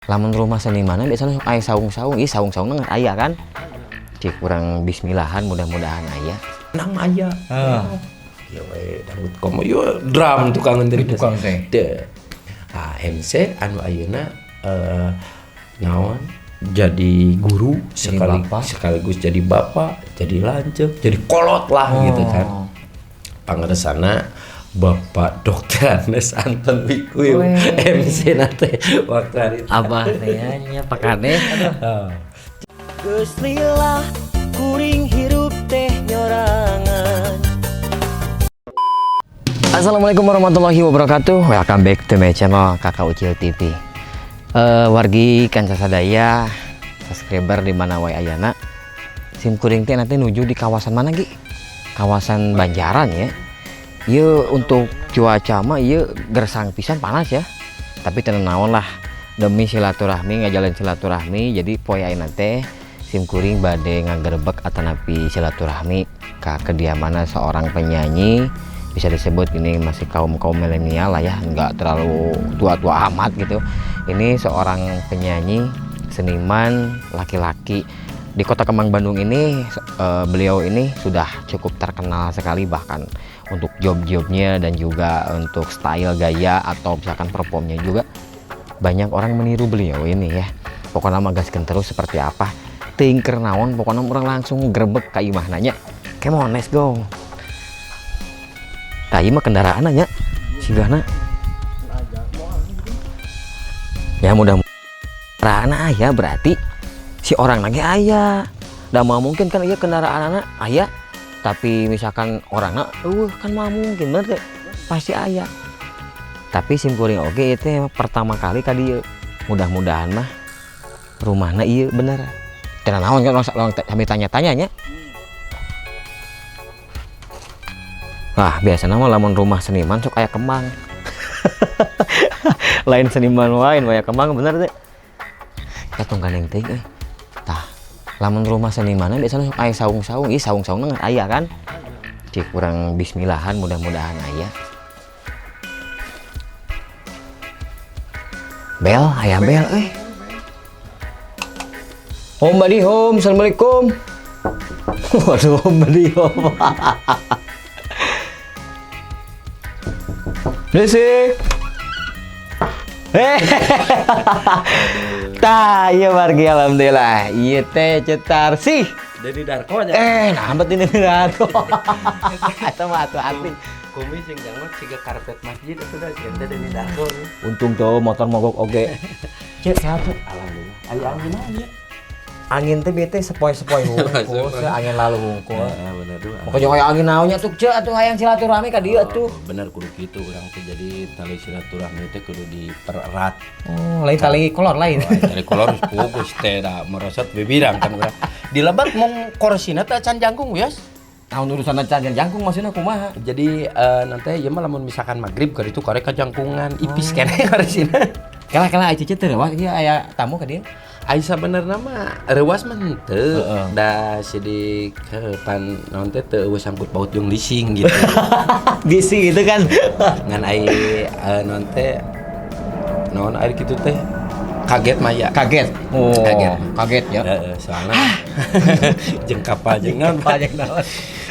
Lamun rumah seniman biasanya sok aya saung-saung, ih saung-saung ngan aya kan. Cik kurang bismillahan mudah-mudahan aya. Nang aya. Heeh. Ya we dangdut komo yo drum tukang teh. Tukang teh. Teu. Ah, MC anu ayeuna naon jadi guru jadi sekaligus jadi bapak, jadi lanceuk, jadi kolot lah gitu kan. Pangeresana Bapak Dr. Andes Anton Wikuy MC nate waktu hari itu. Abah teh nya Pak Kades. Geus lillah kuring hirup teh nyorangan. Assalamualaikum warahmatullahi wabarakatuh. Welcome back to my channel Kakak Ucil TV. Wargi kanca sadaya subscriber di mana wae ayana. Sim kuring teh nanti nuju di kawasan mana Gi? Kawasan Banjaran ya. Ieu untuk cuaca mah ieu gersang pisan panas ya. Tapi teu naon lah demi silaturahmi ngajalin silaturahmi jadi poe ayeuna teh sim kuring bade ngagerebek atanapi silaturahmi ka kediamanna seorang penyanyi. Bisa disebut ini masih kaum-kaum milenial lah ya, nggak terlalu tua-tua amat gitu. Ini seorang penyanyi, seniman laki-laki di Kota Kembang Bandung ini. Beliau ini sudah cukup terkenal sekali bahkan untuk job-jobnya dan juga untuk style gaya atau misalkan performnya juga banyak orang meniru beliau ini ya. Pokoknya mah gaskeun terus seperti apa teuing keur naon, pokoknya orang langsung grebek ka imah nanya. Come on, let's go. Tah ieu mah kendaraan nya sigana. Ya mudah-mudahan aya berarti si orang lagi aya. Da moal mungkin kan ieu kendaraanna aya tapi misalkan orangna eueuh kan moal mungkin bener teh. Pasti aya. Tapi sim kuring oge ieu teh pertama kali ka dieu. Mudah-mudahan mah rumahna ieu bener. Teu naon kan urang sambil tanya-tanya nya. Wah, biasanya mah lamun rumah seniman sok aya kembang. Lain seniman lain aya kembang bener teh. Katung gandeng teuing euy. Tah, lamun rumah seniman biasanya sok aya saung-saung, ih saung-saung ngan aya kan. Cik kurang bismillahan mudah-mudahan aya. Bel, aya bel euy. Om Badi Home, assalamualaikum. Waduh, Om Badi Home. Desi. Tah, iya wargi alhamdulillah. Ieu teh cetar sih. Dedi Darko nya. Nah bet ini Dedi Darko. Eta mah atuh hati. Kumis jeung janggut siga karpet masjid atuh da siga teh Dedi Darko. Untung tuh motor mogok oge. Cek sehat. Alhamdulillah. Aya angin aja. Angin teh bete sepoi-sepoi hungkul, angin lalu hungkul. Heeh, bener tuh. Pokoknya aya angin naonnya tuh cek atuh hayang silaturahmi ka dieu atuh. Bener kudu kitu urang teh jadi tali silaturahmi teh kudu dipererat. Oh, lain tali kolor lain. Tali kolor pugus teh da merosot bibirang kan urang. Di lebat mong korsina teh can jangkung wios. Naon urusan can jangkung maksudna kumaha? Jadi nanti ieu mah lamun misalkan magrib ka ditu karek ka jangkungan ipis keneh korsina. Kala-kala aya cece teh reuwas ieu aya tamu ka dieu. Ai sabenerna mah reuwas mah henteu. Da sidik pan naon teh teu eueuh sangkut paut jeung leasing gitu. Bisi gitu kan. Ngan ai naon teh naon ai kitu teh kaget mah ya. Kaget. Oh, kaget. Kaget ya. Heeh, soalna jeung kapal jeung naon. Kapal jeung naon.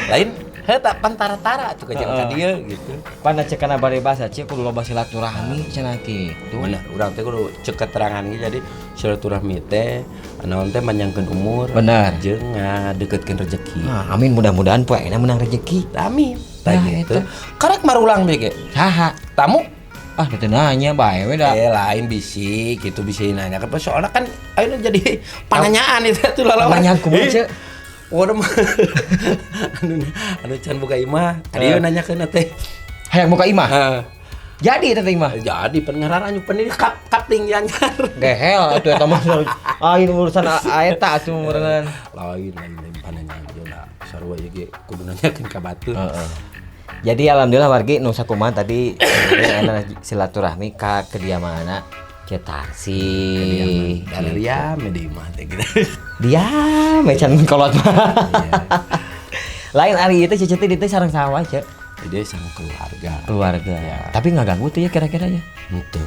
Lain heuh tak pantara-tara tuh ka jeung ka dieu gitu. Pan cekana bari basa cek kudu loba silaturahmi cenah kitu. Bener, urang teh kudu cek keterangan ge jadi silaturahmi teh naon teh manjangkeun umur. Bener. Jeung ngadeukeutkeun rezeki. Nah, amin mudah-mudahan poe ayeuna menang rezeki. Amin. Tah gitu. Karek marulang be ge. Saha? Tamu. Ah, teu nanya bae we da. Lain bisi kitu bisi nanya kan soalna kan ayeuna jadi pananyaan itu tuh lalawan. Pananyaan kumaha cek? Waduh mah. Anu can buka imah. Tadi uh. Nanyakeun teh. Hayang buka imah? Heeh. Jadi eta teh imah. Jadi pengaran anu penir kapling anyar. Gehel atuh eta mah. Lain urusan eta atuh meureun. Lain lain pananyaan jeung da sarua ieu ge kudu nanyakeun ka batur. Heeh. Jadi alhamdulillah wargi nu sakumaha tadi silaturahmi ka kediamanna Cetarsi. Kediaman. Diam di imah teh gitu. Diam can kolot mah. Lain ari ieu teh cece teh dieu teh sareng saha wae, Cek? Jadi sama keluarga. Keluarga. Ya. Tapi nggak ganggu tuh ya kira-kira ya? Henteu.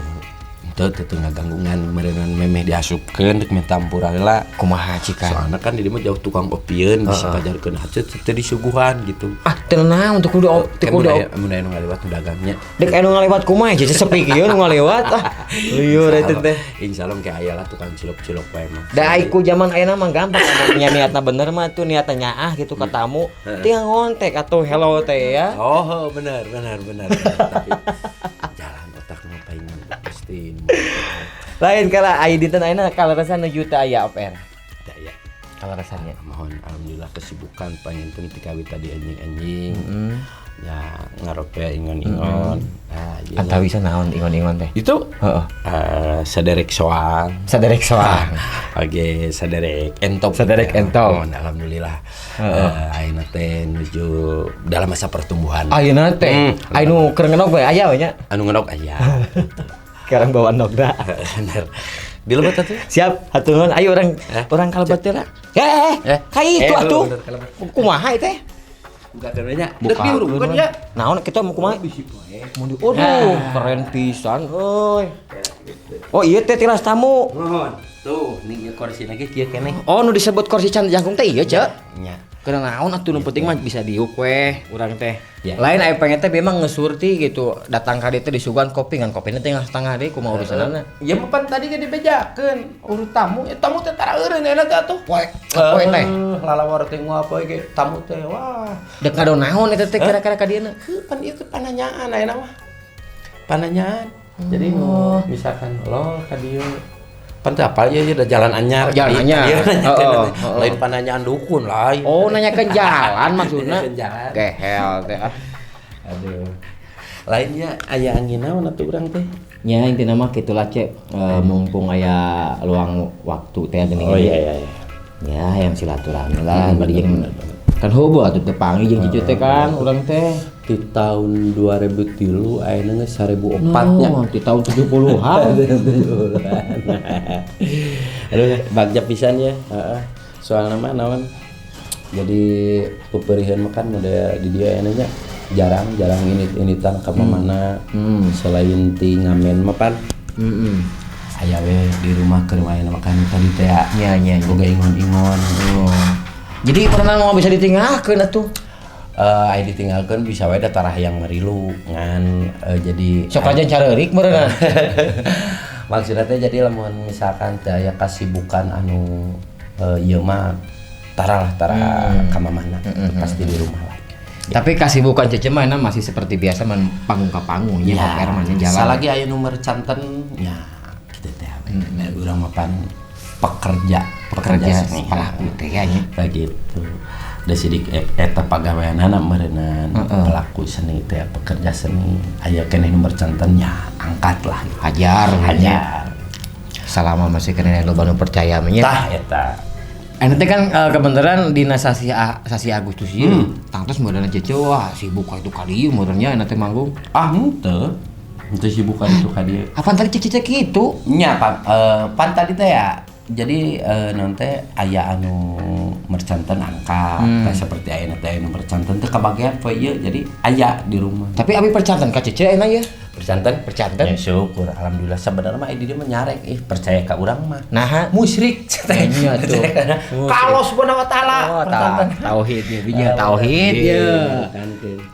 Henteu teu ngaganggu ngan meureunnan memeh diasupkeun deuk minta ampura heula. Kumaha cikan? Soalna kan di dieu mah jauh tukang opieun bisi pajarkeun haceut teu disuguhan gitu. Ah, teu naon teu kudu teu kudu. Mun aya nu ngaliwat nu dagangnya. Dek aya nu ngaliwat kumaha jadi sepi kieu nu ngaliwat ah. Lieur eta teh. Insyaallah ke aya lah tukang cilok-cilok wae mah. Da ai ku zaman ayeuna mah gampang lamun nya niatna bener mah tuh niatna nyaah gitu ka tamu. Tinggal ngontek atau hello teh ya. Oh, bener. Tapi jalan otak ngapain pasti. Lain kala aya dinten ayeuna kaleresan nuju teu aya off air. Teu aya. Kaleresannya. Mohon alhamdulillah kesibukan panginten ti kawit tadi anjing-anjing. Ya ngarope ingon-ingon. Nah, antawisa naon ingon-ingon teh? Itu heeh. Saderek soang. Saderek soang. Oke, saderek entop. Saderek entop. Mohon alhamdulillah. Ayeuna teh nuju dalam masa pertumbuhan. Ayeuna teh anu keur ngenog we aya we nya. Anu ngenog aya. Sekarang bawa nogna. Bener. Di lebet atuh. Siap, hatur nuhun. Ayo orang kalebet teh lah. Ka itu atuh. Kumaha teh? Buka nya. Dek diurungkeun ya. Naon kitu mau kumaha? Waduh, keren pisan euy. Oh iya teh tilas tamu. Nuhun. Tuh, nih ieu kursi lagi kieu keneh. Oh, nu disebut kursi jangkung teh ieu, Cek. Nya. Keur naon atuh nu penting mah bisa diuk weh urang teh. Lain aya pengen teh memang ngesurti gitu. Datang ka dieu teh disuguhan kopi ngan kopina teh setengah deui kumaha urusanana. Ya mah pan tadi ge dibejakeun urut tamu, tamu teh tara eureun enak teh atuh. Poe poe teh. Lalawar teh nguap poe ge tamu teh wah. Dek ngadon naon eta teh kira-kira ka dieuna? Heuh pan ieu teh pananyaan ayeuna mah. Pananyaan. Jadi misalkan lo ka dieu pan teh apal ieu da jalan anyar. Jalan anyar. Lain pananyaan dukun lain. Oh, nanyakeun jalan maksudna. Gehel teh ah. Aduh. Lainnya aya angin naon atuh urang teh? Nya intina mah kitulah Cek, mumpung aya luang waktu teh geuning. Oh iya. Ya, yang silaturahmi lah bari jeung kan hobo atuh teu panggih jeung cucu teh kan urang teh. Di tahun 2003 ayeuna geus 1004 nya. Di tahun 70-an. Aduh, bagja pisan ya. Heeh. Soalna mah naon? Jadi peperihan makan udah di dia ayeuna nya jarang init-initan ka mana selain ti ngamen mah pan. Aya we di rumah keur main makan tadi teh ya. Nya. Boga ingon-ingon. Oh. Jadi pernah mau bisa ditinggalkeun atuh. Aya ditinggalkeun bisa wae da tarah yang merilu ngan jadi sok aja careurik meureunna. Maksudna teh jadi lamun misalkan teh aya kasibukan anu ieu mah tara ka mamana pasti di rumah lah. Tapi kasibukan Cece mah masih seperti biasa man panggung ka panggung nya oper mah jalan. Salagi aya nu mercanten nya kitu teh we. Urang mah pan pekerja seni pelaku teh nya. Begitu. Da sidik eta pagaweanana meureunnan pelaku seni teh pekerja seni aya keneh nu mercanten nya angkat lah hajar. Salama masih keneh loba nu percaya mah nya. Tah eta. Anu teh kan kebenaran dina sasi Agustus ieu tangtos meureunna Cece wah sibuk ka itu ka dieu meureunnya anu teh manggung. Ah henteu. Henteu sibuk ka ditu ka dieu. Apaan tadi Cece kitu? Nya pan tadi teh ya. Jadi non teh aya anu mercanten angkat seperti aya teh anu mercanten teh kabagian poe ieu jadi aya di rumah. Tapi abi percanten ka Cece ayeuna ye? Percanten? Percanten. Ya syukur alhamdulillah sebenarnya mah di dieu mah nyarek ih percaya ka urang mah. Naha musyrik teh. Kalau subhanahu wa taala percanten. Tauhid ye biji tauhid ye.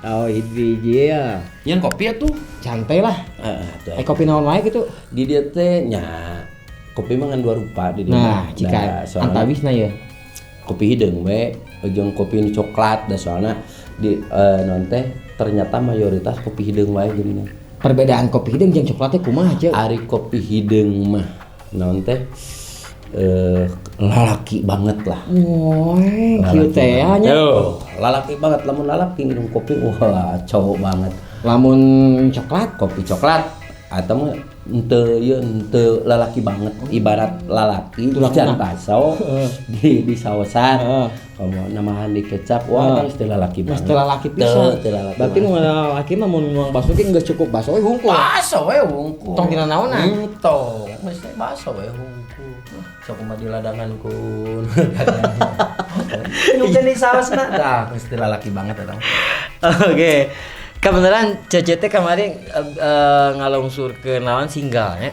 Tauhid biji ya. Nyeun kopi atuh. Santai lah. Heeh. Kopi naon wae kitu? Di dieu teh nya kopi mah ngan dua rupa di dieu. Nah, jika antawisna ya. Kopi hideung we jeung kopi nu coklat da soalna di non teh ternyata mayoritas kopi hideung wae geuningan. Perbedaan kopi hideung jeung coklat teh kumaha Ceu? Ari kopi hideung mah naon teh lalaki banget lah. Woi, kieu teh nya. Lalaki banget lamun lalaki nginum kopi wah cowok banget. Lamun coklat, kopi coklat atau mah henteu ieu henteu lalaki banget ibarat lalaki hujan baso di saosan komo namahan di kecap wah geus teu lalaki banget. Geus teu lalaki pisan. Berarti mun lalaki mah mun nuang baso ge geus cukup baso we hungkul. Baso we hungkul. Tong dina naonan. Tong geus teh baso we hungkul. Sok kumaha di ladangan kun. Nu di saosna tah geus teu lalaki banget eta. Oke. Kebenaran Cece teh kemarin ngalungsur ke naon single nya.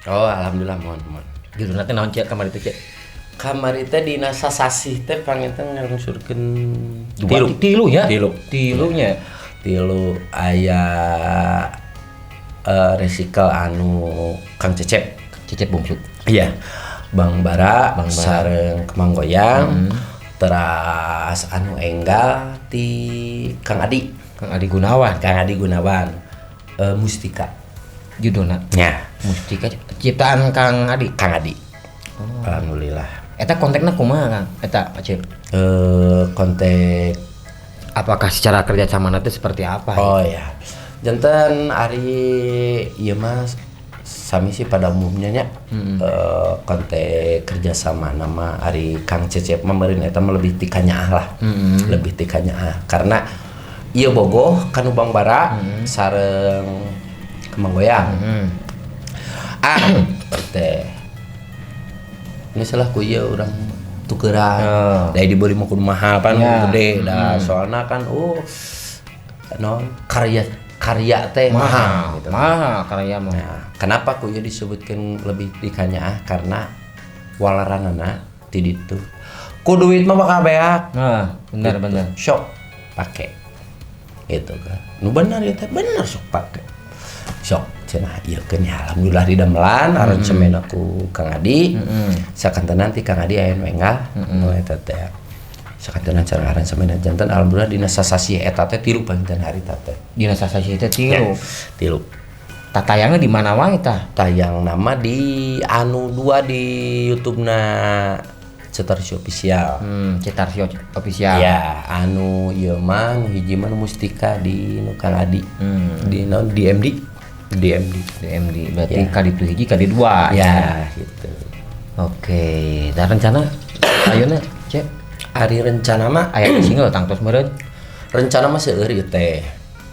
Oh, alhamdulillah mohon mohon. Judulna teh naon, Cek, kamari teh, Cek? Kamari teh dina sasasih teh panginten ngalungsurkeun tilu. Tilu ya? Tilu. Tilunya. Tilu aya resikel anu Kang Cecep. Cecep Bungsu. Iya. Bang Bara, Bang Bara. Sareng Kemang Goyang. Teras anu enggal ti Kang Adi. Kang Adi Gunawan. Kang Adi Gunawan. Mustika. Judulna. Ya. Mustika ciptaan Kang Adi. Kang Adi. Oh. Alhamdulillah. Eta kontekna kumaha, Kang? Eta Acep. Kontek apakah secara kerja sama nanti seperti apa? Oh ya. Janten ari ieu mah sami sih pada umumnya nya. Kontek kerjasama nama ari Kang Cecep mah meureun eta mah lebih ti kanyaah lah. Lebih ti kanyaah karena ieu bogoh kanu Bang Bara sareng Kemang Goyang. Ah, teh. Ini salah ku ieu urang tukeran. Da dibeli mah kudu mahal pan gede da soalna kan non karya karya teh mahal gitu. Mahal karya mah. Nah, kenapa ku ieu disebutkeun lebih di kanyaah karena walaranana ti ditu. Ku duit mah bakal beak. Nah, benar benar. Sok pake. Gitu kan. Nu bener ya teh bener sok pake. Sok cenah ieu keun ya alhamdulillah didamelan aransemen aku Kang Adi. Sakantenan ti Kang Adi aya nu enggal nu eta teh. Sakantenan cara aransemen janten alhamdulillah dina sasasi eta teh tilu panginten harita teh. Dina sasasi teh tilu. Tilu. Tatayangna di mana wae tah? Tayang nama di anu 2 di YouTube-na Cetarsio Official. Cetarsio Official. Ya, anu ieu mah nu hiji mah nu Mustika di nu Kang Adi. Di naon DMD. DMD. DMD berarti ya. Kali hiji kali 2 ya, gitu. Oke, dan rencana ayeuna, Cek? Ari rencana mah aya single tangtos meureun. Rencana mah seueur ieu teh.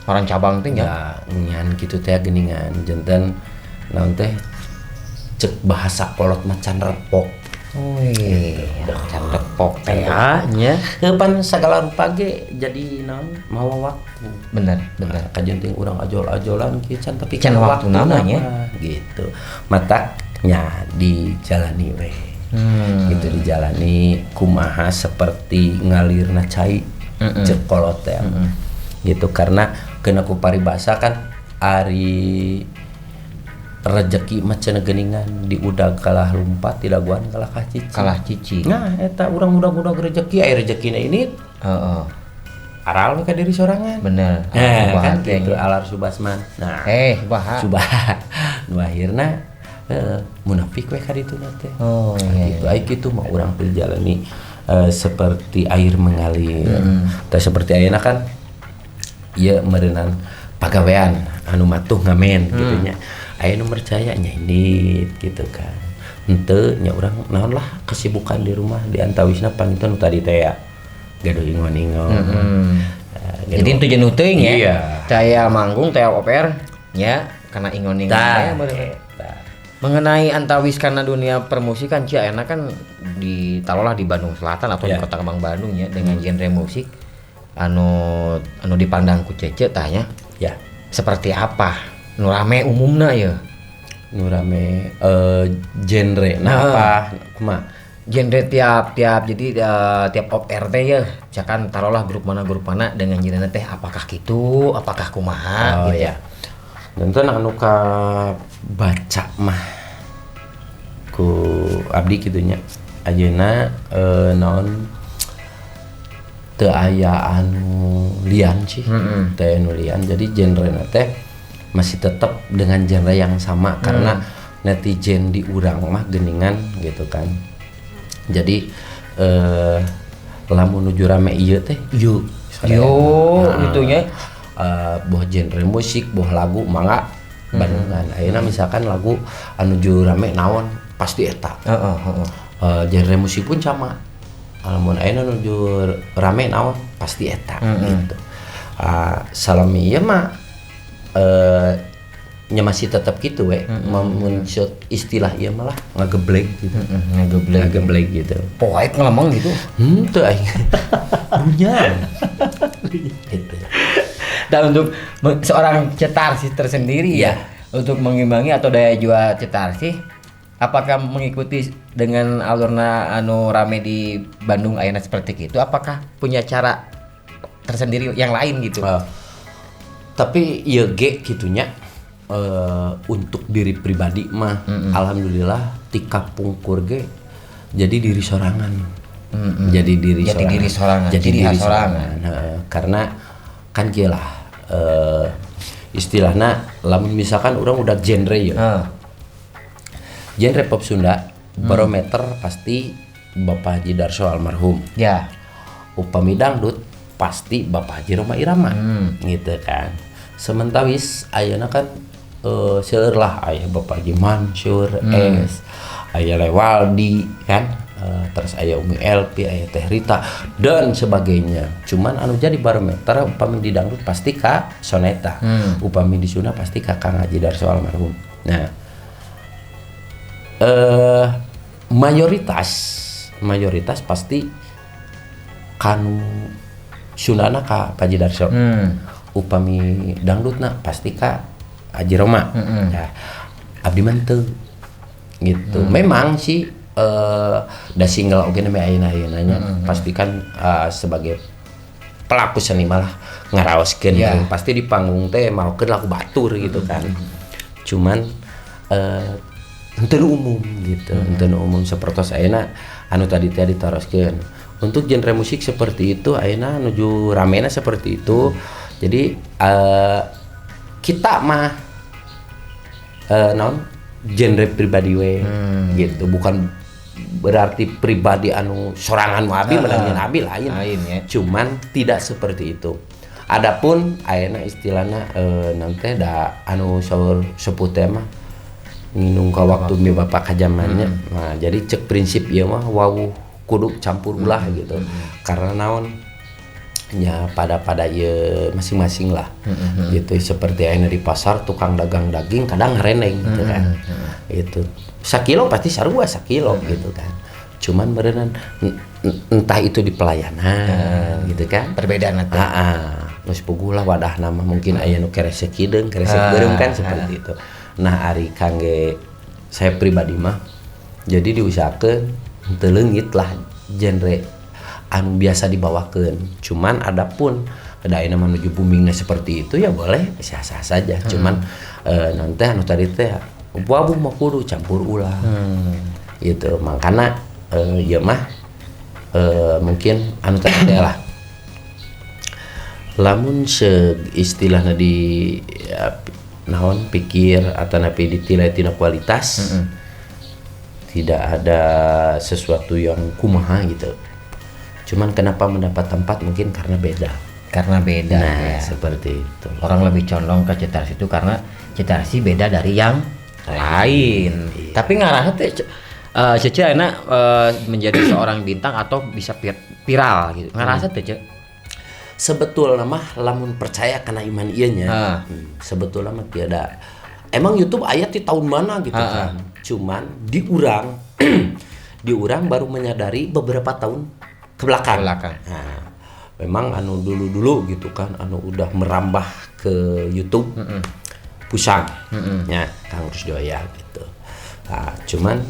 Orang cabang teh nya. Ya, nyan kitu teh geuningan janten naon teh cek bahasa kolot mah can repok. Wih, can repok teh nya. Heuh pan sagala rupa ge jadi naon mawa waktu. Bener, bener. Kajeun teh urang ajol-ajolan kieu can tapi can waktu namanya gitu. Mataknya dijalani we. Gitu dijalani kumaha seperti ngalirna cai cek kolot teh. Gitu karena kena ku paribasa kan ari rejeki mah cenah geuningan diudag kalah lumpat dilaguan kalah kacici. Kalah cici. Nah eta urang udag-udag rejeki aya rejekina ini. Heeh. Aral we ka diri sorangan. Bener. Nah, kan gitu alar Subasman. Nah, Subaha. Subaha. Nu akhirna munafik we ka dituna teh. Oh iya. Gitu ai kitu mah urang perjalani seperti air mengalir. Tah seperti ayeuna kan ieu meureunan pagawean anu matuh ngamen gitu nya. Aya nu percaya nya indit gitu kan. Henteu nya urang naon lah kesibukan di rumah di antawisna panginten nu tadi teh ya. Gaduh ingon-ingon. Jadi itu jenuh teuing ya. Iya. Taya manggung taya oper nya karena ingon-ingon teh. Mengenai antawis karena dunia permusikan cia enak kan di taruhlah di Bandung Selatan atau di Kota Kembang Bandung ya dengan genre musik anu anu dipandang ku Cece tah nya. Ya. Seperti apa? Nu rame umumna ya. Nu rame genre nah apa kumaha? Genre tiap-tiap jadi tiap op RT ya. Misalkan taruhlah grup mana dengan genre teh apakah gitu, apakah kumaha oh, gitu. Ya. Janten anu ka baca mah ku abdi kitu nya. Ayeuna naon teu aya anu lian sih. Teu anu lian. Jadi genrena teh masih tetap dengan genre yang sama karena netizen di urang mah geuningan gitu kan. Jadi lamun nuju rame ieu teh ieu. Yo gitu nya. Boh genre musik, boh lagu mangga bandungan. Ayeuna misalkan lagu anu nuju rame naon pasti eta. Genre musik pun sama. Lamun ayeuna nuju rame naon pasti eta gitu. Salami ieu mah nya masih tetap gitu we. Mun istilah ieu malah ngageblek gitu. Ngageblek gitu. Poek ngelemeng gitu. Henteu aing. Runyam. Gitu. Dan untuk seorang Cetarsi tersendiri ya, Untuk mengimbangi atau daya jual Ceu Tarsih, apakah mengikuti dengan alurna anu rame di Bandung ayeuna seperti itu, apakah punya cara tersendiri yang lain gitu? Tapi ieu ge kitunya, untuk diri pribadi mah alhamdulillah ti kapungkur ge jadi diri sorangan. Jadi diri Jadi sorangan. Diri sorangan. Jadi Ciri diri khas sorangan. Sorangan. Heeh, karena kan kieu lah, istilahna lamun misalkan orang udah genre ya. Genre pop Sunda, barometer pasti Bapak Haji Darso almarhum. Upami dangdut pasti Bapak Haji Rhoma Irama gitu kan. Sementawis ayeuna kan seueur lah, aya Bapak Haji Mansyur S, aya Lewaldi kan, terus aya Umi Elpi, aya Teh Rita dan sebagainya. Cuman anu jadi barometer upami di dangdut pasti ka Soneta, upami di Sunda pasti ka Kang Haji Darso almarhum. Nah, mayoritas mayoritas pasti kanu Sundana ka Pak Haji Darso. Upami dangdutna pasti ka Haji Rhoma. Ya, abdi mah teu gitu. Memang sih da single oge namanya ayeuna-ayeuna nya pasti kan sebagai pelaku seni malah ngaraoskeun gitu. Pasti di panggung teh maokeun lagu batur gitu kan. Cuman henteu nu umum gitu, henteu nu umum sapertos ayeuna anu tadi teh ditaroskeun. Untuk genre musik seperti itu ayeuna nuju ramena seperti itu. Jadi kita mah naon, genre pribadi we gitu, bukan berarti pribadi anu sorangan nu abi menangin abi lain. Lain ya. Cuman tidak seperti itu. Adapun ayeuna istilahna nanti da anu saur sepuh teh mah nginung ka waktu mi bapak kajamannya. Nah, jadi cek prinsip ieu mah wawuh kudu campur ulah gitu. Karena naon nya, pada pada ieu masing-masing lah. Gitu, seperti ayeuna di pasar tukang dagang daging kadang ngareneng gitu kan. Itu sakilo pasti sarua sakilo gitu kan. Cuman berenang entah itu di pelayanan gitu kan. Perbedaan atau Ah, ah. Geus puguh lah wadah nama mungkin aya nu keresek hideung, keresek beureum kan seperti itu. Nah, ari kangge saya pribadi mah jadi diusahakeun teu leungit lah genre anu biasa dibawakeun. Cuman adapun ada ayeuna menuju boomingnya seperti itu ya boleh, sah-sah saja. Cuman nanti anu tadi teh wabuh mah kudu campur ulah. Gitu. Makana ieu mah mungkin anu tadi teh lah. Lamun se istilahna di ya, naon pikir atau napi ditilai tina kualitas, tidak ada sesuatu yang kumaha gitu. Cuman kenapa mendapat tempat mungkin karena beda. Karena beda Nah, ya. Seperti itu. Orang lebih condong ke Ceu Tarsih itu karena Ceu Tarsih beda dari yang lain. Tapi ngarahnya teh Cece enak menjadi seorang bintang atau bisa viral gitu. Ngarasa teh, Cek? Sebetulnya mah lamun percaya karena iman ieu nya. Sebetulnya mah tiada. Emang YouTube aya di tahun mana gitu kan. Cuman diurang baru menyadari beberapa tahun ke belakang. Ke belakang. Nah, memang anu dulu-dulu gitu kan anu udah merambah ke YouTube. Pusang. Ya, Kang Rusjoya gitu. Nah, cuman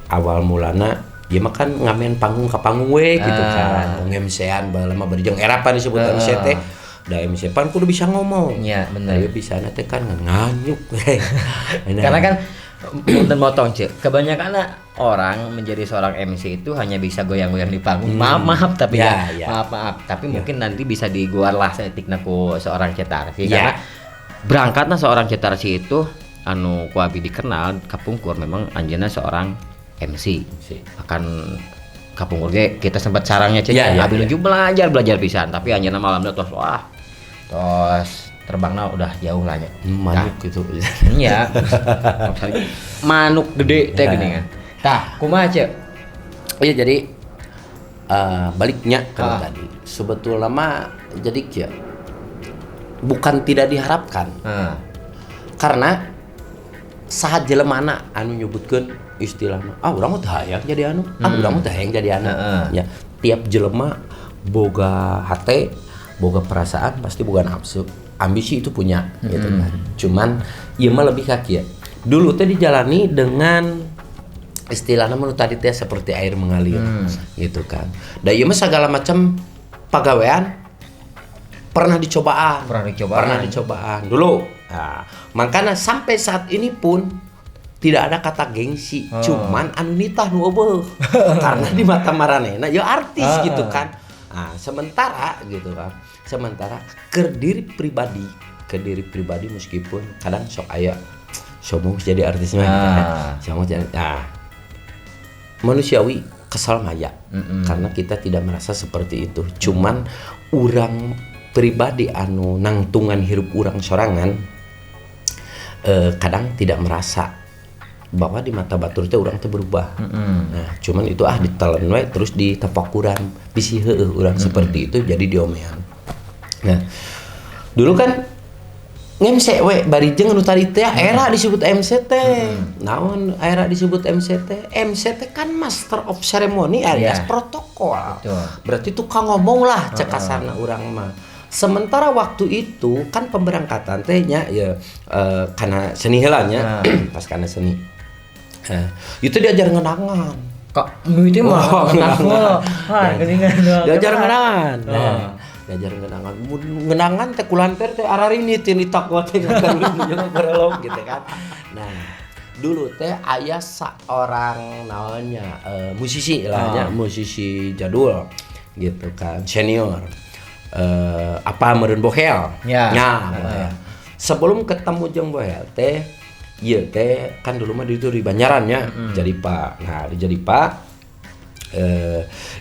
awal mulana dia mah kan ngamen panggung ke panggung we gitu kan. Nge-MC-an baheula mah bari jeung era pan disebut MC teh. Da MC pan kudu bisa ngomong. Iya, bener. Tapi bisa teh kan nganyuk. Nah, Karena kan punten motong, Cek. Kebanyakan orang menjadi seorang MC itu hanya bisa goyang-goyang di panggung. Maaf, maaf tapi ya, maaf, maaf. Tapi mungkin nanti bisa diguar lah saeutikna ku seorang Ceu Tarsih. Karena berangkatnya seorang Ceu Tarsih itu anu ku abi dikenal kapungkur memang anjeunna seorang MC. MC. Akan kapungkur ge kita sempat sarangnya, Cek. Ya, Abi ya. nuju belajar belajar pisan, tapi anjeunna malamnya tos wah. Tos terbangna udah jauh lah nya. Manuk gitu. Iya. Manuk gede teh gini kan. Tah, kumaha, Cek? Iya, jadi baliknya ke tadi. Sebetulnya mah jadi kieu. Bukan tidak diharapkan. Karena saat jelemana anu nyebutkeun istilahna, ah urang mah teu hayang jadi anu, ah urang mah teu hayang jadi anu. Ya, tiap jelema boga hate, boga perasaan, pasti boga nafsu. Ambisi itu punya gitu kan. Cuman ieu mah lebih ka kieu. Dulu teh dijalani dengan istilahnya menurut tadi teh seperti air mengalir gitu kan. Da ieu mah segala macam pagawean pernah dicobaan. Pernah dicobaan dulu. Nah, makanya sampai saat ini pun tidak ada kata gengsi, cuman anu nitah nu eueuh. Karena di mata maranehna ya artis gitu kan. Nah, sementara gitu kan. Sementara ke diri pribadi meskipun kadang sok aya sombong jadi artis mah gitu kan. Sombong jadi manusiawi kesal maya karena kita tidak merasa seperti itu. Cuman urang pribadi anu nangtungan hirup urang sorangan kadang tidak merasa bahwa di mata batur teh urang teh berubah. Nah, cuman itu ditelen we terus ditafakuran bisi heueuh urang seperti itu jadi diomean. Nah, dulu kan MC we bari jeung nu tadi teh era disebut MC teh. Naon era disebut MC teh? MC teh kan master of ceremony alias protokol. Betul. Berarti tukang ngomong lah cek kasarna urang mah. Sementara waktu itu kan pemberangkatan teh nya ya kana seni heula nya pas kana seni. Itu diajar ngenangan. Kak, itu mah ngenangan. Diajar ngenangan. Nah, diajar ngenangan. Ngenangan teh kulanter teh ararini teh ditakwa teh jeung berelok gitu kan. Nah, dulu teh aya seorang naonnya musisi lah nya, musisi jadul gitu kan, senior. Apa meureun Bohel. Ya. Nah, Bohel. Sebelum ketemu jeung Bohel teh ieu teh kan dulu mah itu di Banjaran nya, jadi Pak. Nah, jadi Pak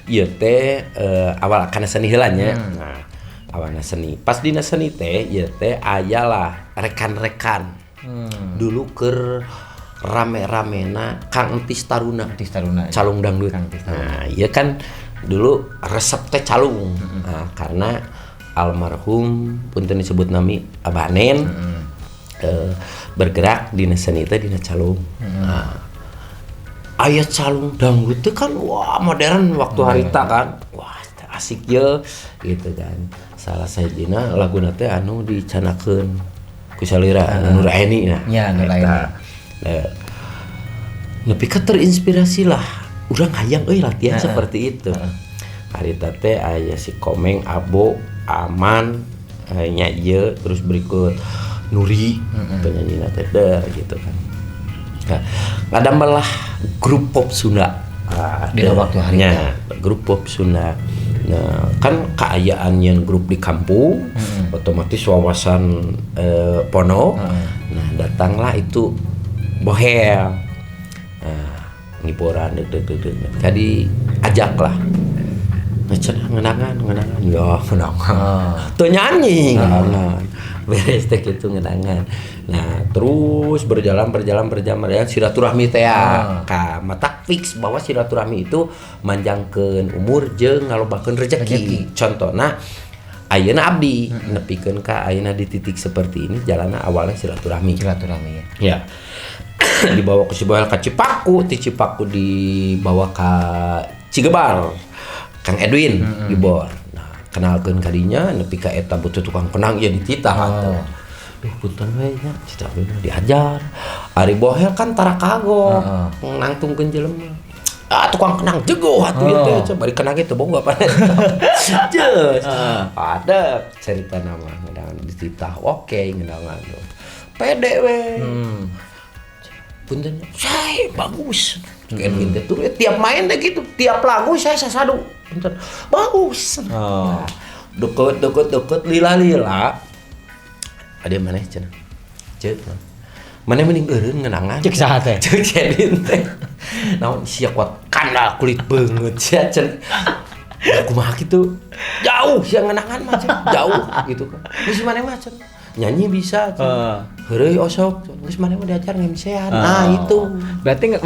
ieu teh awal kana seni heula nya. Nah, awalna seni. Pas dina seni teh ieu teh aya lah rekan-rekan. Dulu keur rame-ramena Kang Entis Taruna. Entis Taruna. Calung dangdut. Nah, ieu kan dulu resep teh calung. Nah, karena almarhum punten disebut nami Abah Nen. Bergerak dina seni teh dina calung. Nah, aya calung dangdut teh kan wah modern waktu harita kan. Wah, asik ye gitu kan. Salah sahijina laguna teh anu dicanakeun ku salira Nuraini nah. Ya, Nuraini. Nah, nepi ka terinspirasi lah. Urang hayang euy latihan seperti itu. Harita teh aya si Komeng, Abo, Aman, nya ieu terus berikut Nuri penyanyi teh gitu kan. Nah, ada malah grup pop Sunda. Di waktu harinya grup pop Sunda. Nah, kan keayaan yang grup di kampung, otomatis wawasan pono. Nah, datanglah itu Bohel. Nah, ngiboran deg. Jadi ajaklah. Nah, cenah ngenangan. Ya, ngenangan. Teu nyanyi ngenangan. Beres teh kitu ngenangan. Nah, terus berjalan silaturahmi teh ka mata fix bahwa silaturahmi itu manjangkeun umur jeung ngalobakeun rezeki. Contohna ayeuna abdi nepikeun ka ayeuna di titik seperti ini jalanna awalnya silaturahmi. Silaturahmi ya. Ya. Dibawa ke Ciboel ka Cipaku, ti Cipaku dibawa ka Cigebar. Kang Edwin Gibor. Nah, kenalkeun kadinya nepi ka eta butuh tukang kenang ieu dititah atuh. Duh punten we nya cita we diajar. Ari Bohel kan tara kagok nangtungkeun jelema. Ah tukang kenang jegoh atuh ieu teh bari kenang teu boga apa. Jeus. Ada cerita nama ngeunangan dititah. Oke ngeunangan. Pede we. Punten saya bagus. Edwin teh tur tiap main teh gitu, tiap lagu saya sasadu. Punten bagus. Nah, deket lila-lila. Ada maneh cenah. Ceuk. Maneh mending eureun ngenangan. Ceuk saha teh? Ceuk Edwin teh. Naon sia kuat kandal kulit beungeut sia cenah. Kumaha kitu? Jauh sia ngenangan mah jauh gitu kan. Geus maneh mah cenah. Nyanyi bisa, heureuy osok, geus maneh mah diajar ngemsean. Nah, itu. Berarti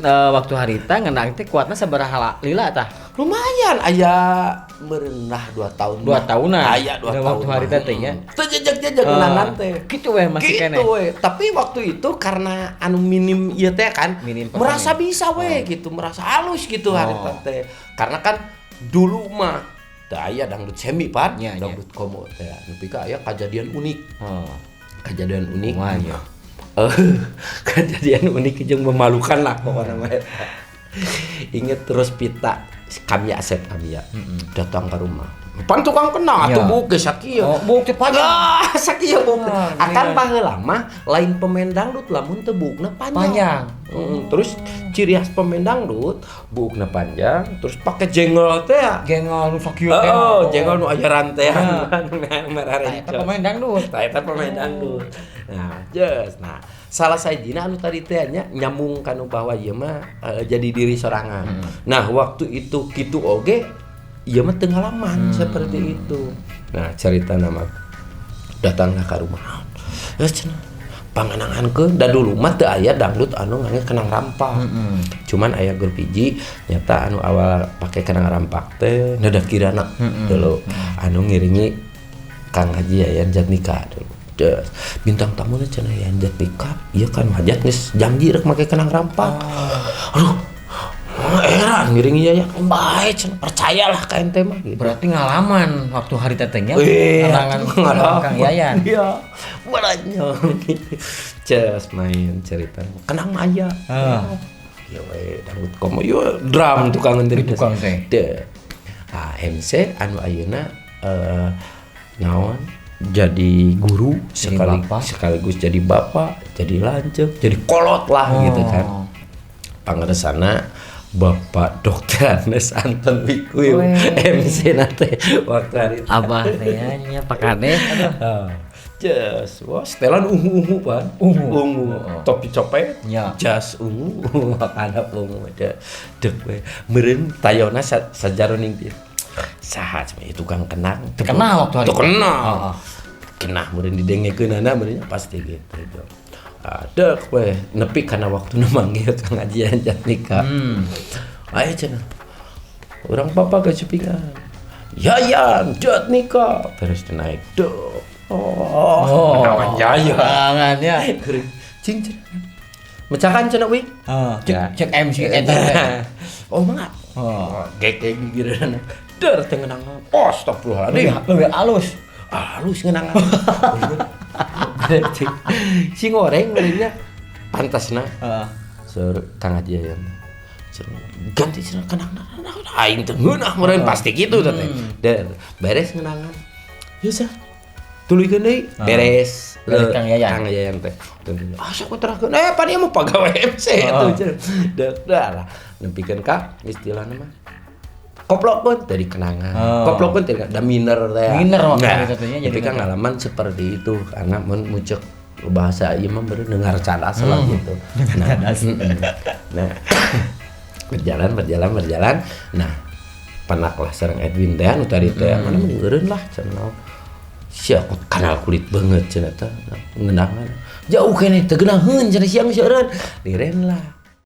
waktu harita ngenang teh kuatna sabaraha lila tah? Lumayan aya merenah 2 tahun. 2 tahunan. Aya 2 tahun. Waktu harita teh nya. Teu jejeg-jejeg ngenangan teh. Kitu we masih keneh. Kitu we. Tapi waktu itu karena anu minim ieu teh kan, minim merasa bisa we gitu, merasa halus gitu harita teh. Karena kan dulu mah Teu aya dangdut semi pan, Nya, nya. dangdut komo teh. Nepi ka aya kejadian unik. Oh. Kejadian unik. Kumaha ieu? Kejadian unik jeung memalukan lah pokoknya mah eta. Inget terus pita kami Asep kami ya datang ke rumah. Pan tukang kenang atuh buuk ge sakieu. Oh, buuk teh panjang. Ah, sakieu buuk. Ah, Akan iya. baheula mah lain pemain dangdut lamun teu buukna panjang. Panjang. Terus ciri khas pemain dangdut buukna panjang, terus pakai jengol teh ya. Jengol nu sakieu teh. Oh, jengol nu aya rantean merah Nah, eta rencot. pemain dangdut. Tah eta pemain dangdut. Nah, jeus. Nah, salah sajina anu tadi teh nya nyambung kanu bahwa ieu mah jadi diri sorangan. Nah, waktu itu kitu oge ieu mah teu ngalaman seperti itu. Nah, cerita nama datanglah ke rumah. Ya cenah pangenangankeun da dulu mah teu aya dangdut anu ngangge kenang rampak. Cuman aya grup hiji nyata anu awal pake kenang rampak teh Nada Kirana dulu anu ngiringi Kang Haji Yayan Jatnika dulu. Des, bintang tamuna cenah Yayan Jatnika, ieu kan hajat geus janji rek make kenang rampak. Aduh, era ngiringi Yayan bae cenah percayalah ka ente mah gitu. Berarti ngalaman waktu hari tetehnya Iya, ngalaman Kang Yayan. Iya, balanya gitu. Ces main cerita. Kenang mah aya. Ah. Ya we dangdut komo yo drum tukang teh. Tukang teh. Deh. Ah, MC anu ayeuna naon jadi guru bapak. sekaligus jadi bapak, jadi lanceuk, jadi kolot lah gitu kan. Pangeresana Bapak Dr. Andes Anton Wikuy MC nate waktu hari itu. Abah teh nya Pak Kades. Aduh. Jas, wah setelan ungu-ungu pan, Ungu. Topi copet, Ya. jas ungu, anak ungu ada, dek we, meureun tayona sajaroning dia. Saha cenah ieu tukang kenang, teu Kenal waktu hari teu itu. kenal. Oh. Kenah meureun didengekeunana meureun pasti gitu. Dek we, nepi kana waktuna manggil Kang Haji Yayan Jatnika. Aya cenah. Urang papa ke cupingan. Yayan Jatnika. Terus naik dek. Oh, menawan Yayan. Tangannya. Cing cenah. Mecakan cenah we. Heeh, cek Ya. cek MC eta teh. Oh, mangga. Oh. Gek gigireunana. Der teu ngenangan. Oh, astagfirullahaladzim. Lebih halus. Halus ngenangan. Si goreng meureunnya pantasna. Heeh. Seur Kang Haji Yayan. Ganti cenah kenangan. Aing teu ngeunah meureun pasti kitu teh. Der beres ngenangan. Yeuh sah. Tuluykeun deui beres. Beres Kang Yayan. Kang Yayan teh. Ah sok terahkeun. Pan ieu mah pagawe MC atuh cenah. Dah lah nepikeun ka istilahna mah. Koplokeun dari kenangan. Koplokeun teh da miner teh. Miner waktu Nah, itu teh nya jadi tapi kan ngalaman seperti itu karena mun mucek bahasa ieu mah baru dengar cadas lah gitu. Nah, nah berjalan. Nah, penak lah sareng Edwin teh anu tadi teh mana mending eureun lah cenah. Sia kanal kulit banget cenah teh ngeunangan. Jauh keneh teu geunaheun cenah siang seureun. Liren lah.